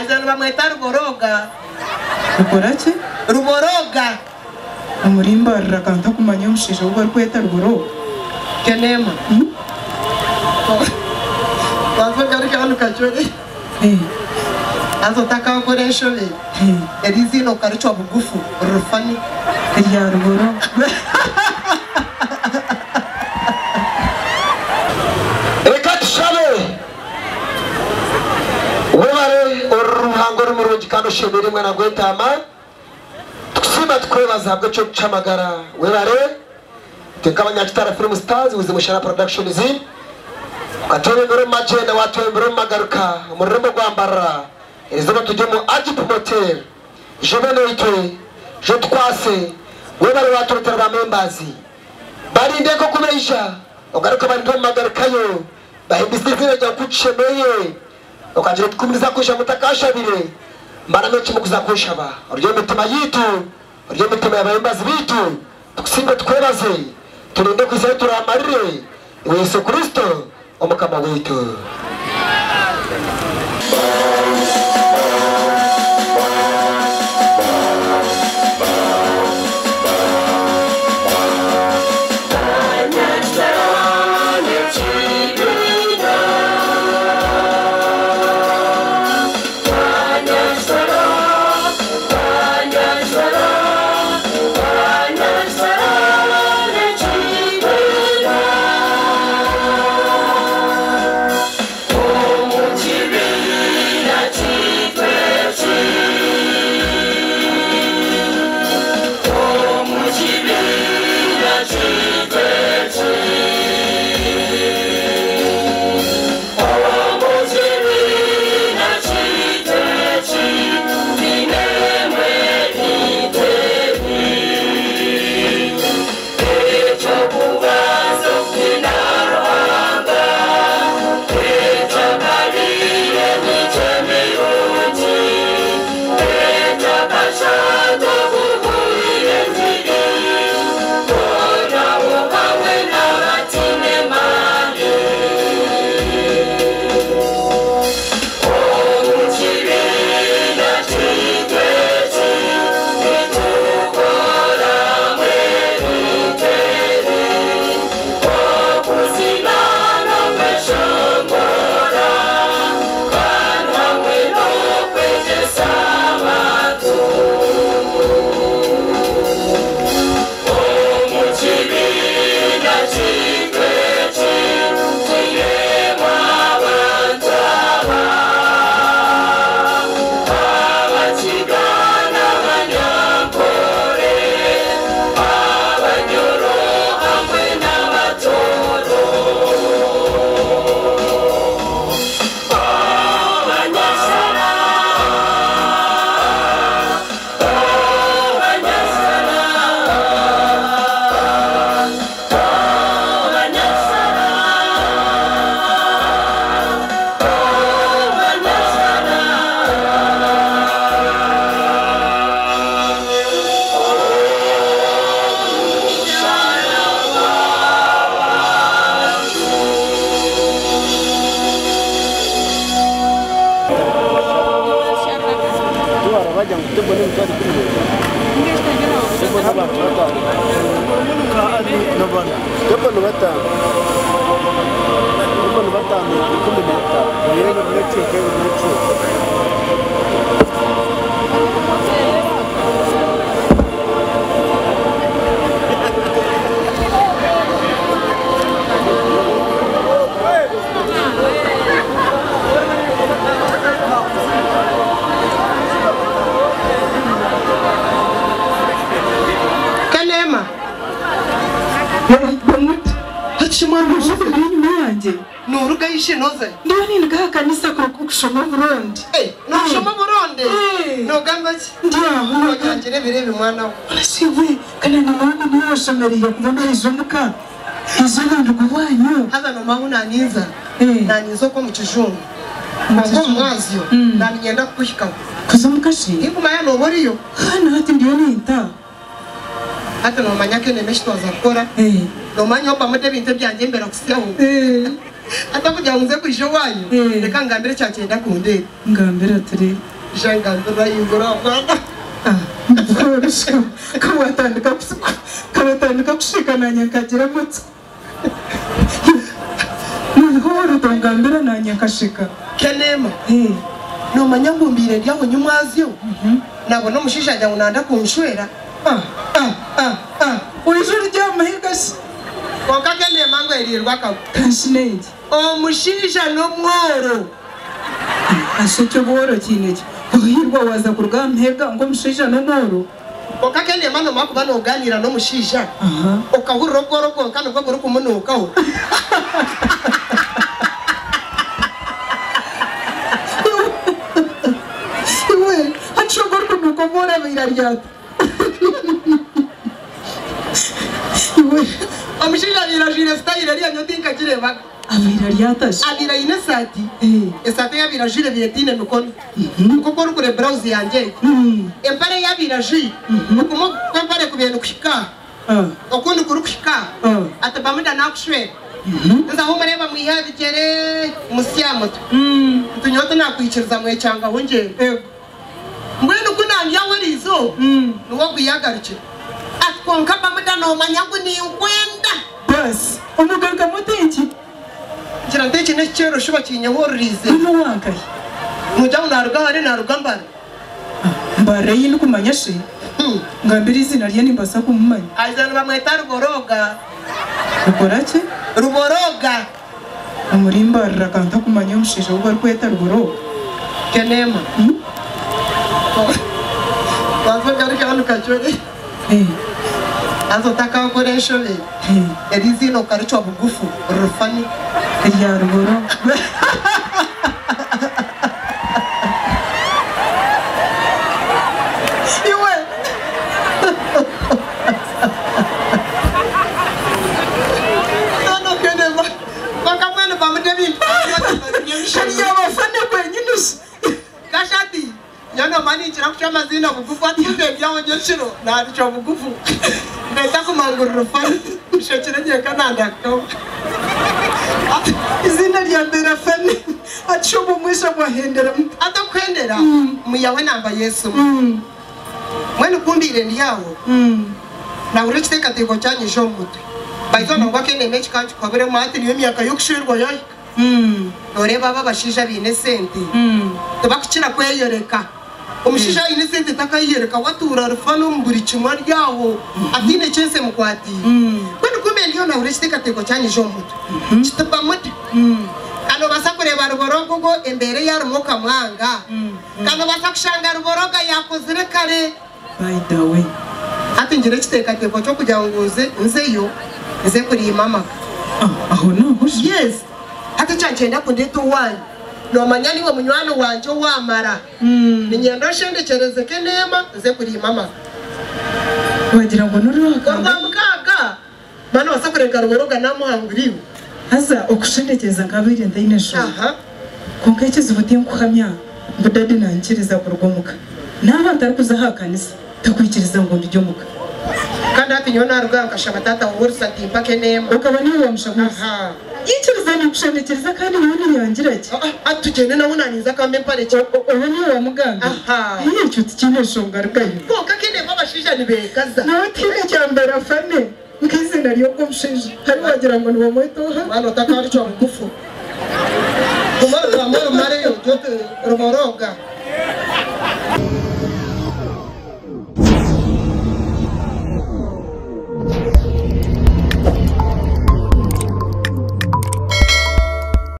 Aija nibamweta Ruboroga. Rukora ki? Ruboroga. Omuri Mbarara ka ntakumanya omushaija ou barikweta Ruboroga. Kenema. Banza ogaruke hanu kacwere. Haza otakaakora enshobe, eri eiziina okaricwa bugufu riri funny. Erya Ruboroga. Reka tushabe. Webare ori Ruhanga ori murungi kandi oshemeire mwana gw'entaama. Tukusiima tukwebaza ahabw'ekyoku ky'amagara. Webare itwe nk'abanyakitara Film Stars with Mushara Productions okatwebembera omu magyenda watwebembera omu magaruka omu rurembo rwa Mbarara erizooba turi omu Agip Motel. Ija obe naitwe, ija otukwase. Webare waturetera ba members. Barinde nk'oku baija ogaruke obarinde omu magarukayo. Bahimbise eiziina ryawe ku kishemeire. Okagira oti, Ku muriza kwija mutakashabire, mbaramye eki murikuza kunshaba. Ori omu mitima yaitu, ori omu mitima y'abayembazi baitu. Tukusiime tukwebaze. Turinde kuhitsya ahu turaamarire, Iwe Yesu Kristo, Omukama waitu. Kanema. Noruga ishe noza. Ndiyo ninduga aha kanisa kushoma oburundi. Noshoma oburundi? Nogamba ki? Ndi aho. Otangira ebiro ebi mwana we. Siwe kandi nomanya niwe oshemereire kuba noija omuka. Eizooba nduga owanyu. Haza nomanya ngu naninza. Naninza okwo omu kijungu. Kwonka omu mwazyo naninyenda kukuhikaho. Kuza omuka shi? Tinkumanya nooba oriyo. Hanu hati ndiyo ninta. Hati nomanya Kenema eki twaza kukora? Nomanya obamude ebintu ebyangye mbera kutsyaho? Hati okugira ngu nze kwija owanyu, reka nkugambire ekyakyenda kundeeta. Ngambira tureebe. Jangambira ingura mwana. Kabatandika kushika nanye nkagira amatsiko. Nihoro tongambira nanye nkashika. Kenema. Nomanya ngu mbiire ndi aho nyumwazyo. Nabona omushaija agira ngu nanda kunshwera. Oija oryamahiga shi. Konka Kenema ngu eriirwe akagwa. Kanshinengi. Omushaija n'omworo. Asha eky'obworo kiine ki? Ohirwa waza kuruga aha muhega ngu omushaija n'omworo. Konka Kenema nomara kuba noganiira n'omushaija okahurira obworo bwonka nibwo burikumunuukaho. Iwe hati ogwo orikunuuka obworo abaire ari ata? Iwe. Omushaija abaire ajwaire sitayiro eriya nyowe tinkagireebaga. Abaire ari ata shi? Abaire aine esaati. Esaati ei abaire ajwaire ebaire etaine mikono. Nk'oku orikureeba burawuzi yangye egi. Empare ei abaire ajwaire, okumwe kw'empare kubaire nikuhika aha, okundi kurikuhika aha. Ati Bamuda naakushwera. Nzaho mureeba mwihe aha bigyere musye aha mutwe. Nti nyowe tinakwikiriza mwekyangaho ngyende. Mbwenu ku nandya aho eriizooba, niwe ogu yaagarukire. Ati kwonka Bamuda noomanya ngu ninkwenda. Baasi omugarukamu oti enki? Ngira nti eki n'ekikyero shuba kinyehuririize. Hanu owankahi? Noogira ngu naaruga hare naaruga Mbare. Mbare ei ndikumanya shi? Ngambira eiziina rye nimbaasa kumumanya. Aiza nibamweta Ruboroga. Rukora ki? Ruboroga. Omuri Mbarara ka ntakumanya omushaija ou barikweta Ruboroga. Kenema. Banza ogaruke hanu kacwere. Haza otakaakora enshobe, eri eiziina okaricwa bugufu riri funny. Erya Ruboroga. Iwe! Noona Kenema, kwonka mbwenu bamuta ebintu Karyaba funny kwenyini shi. Kashati, nyowe noomanya ninkira kucwa amaziina bugufu hati ku ndebyaho nyekiro naabicwa bugufu ndeeta kumangurira funny nshekire nyenka nandakutaho. Eiziina ryambeera funny hati shi obwo mwija mwahendera muta? Hati okuhendera mwihaho enamba y'esimu. Mbwenu ku mbaire ndi aho nahurira ekiteekateeko kyanyija omu mutwe. Baitu nangwa Kenema eki ka nkikuhaburemu hati niyo myaka y'okushwerwa yaahika. Nooreeba abo abashaija abaine esente tibakukira kweyoreka. Omushaija aine esente takayeyoreka we atuura ari fani omu buri kimwe ari aho ataine eki ensi emukwatiire. Mbwenu ku mbaire ndiyo nahurira ekiteekateeko kyanyija omu mutwe kiti Bamuda, ka noobaasa kureeba Ruboroga ogwo embeera ei arimu okamwanga? Ka noobaasa kushanga Ruboroga yaakozire kare? By the way. Hati ngira ekiteekateeko ky'okugira ngu nze nzeyo nze kuriima amaka. Aho naho shi? Yes. Hati ekyankyenda kundeeta owaanyu. Noomanya niiwe munywani wangye owaamara. Niinyenda oshendekyereze Kenema nze kuriima amaka. Wagira ngu n'orwakaaga? Orwamukaaga. Mani nobaasa kureeba Ruboroga namuhangura iwe. Haza okushendekyereza nkabaire ntaine nshonga. Kwonka ekizibu tinkuhamya ngu dadi nanyikiriza kuruga omuka. Naaba ntarikuza aha kanisa takwikiriza ngu ndugye omuka. Kandi hati nyowe naruga aha nkashaba taata wa Orusa ati mpa Kenema. Okaba niiwe wamushaba Orusa? Nyikiriza ninkushendekyereza kandi nyowe ninyangira gye. Hati tugyende nawe naninza akampa empare gye. Obe niiwe wamugambira? Ekyo tikiine nshonga rugayo. Kwonka Kenema abashaija nibeekaza. Nawe tihaine ekyambera funny nk'eiziina ry'ogwo mushaija. Hari wagira ngu nibamweta oha? Mwana otakaaricwa bugufu. Guma orugamba orumareyo ogye oti ruboroga.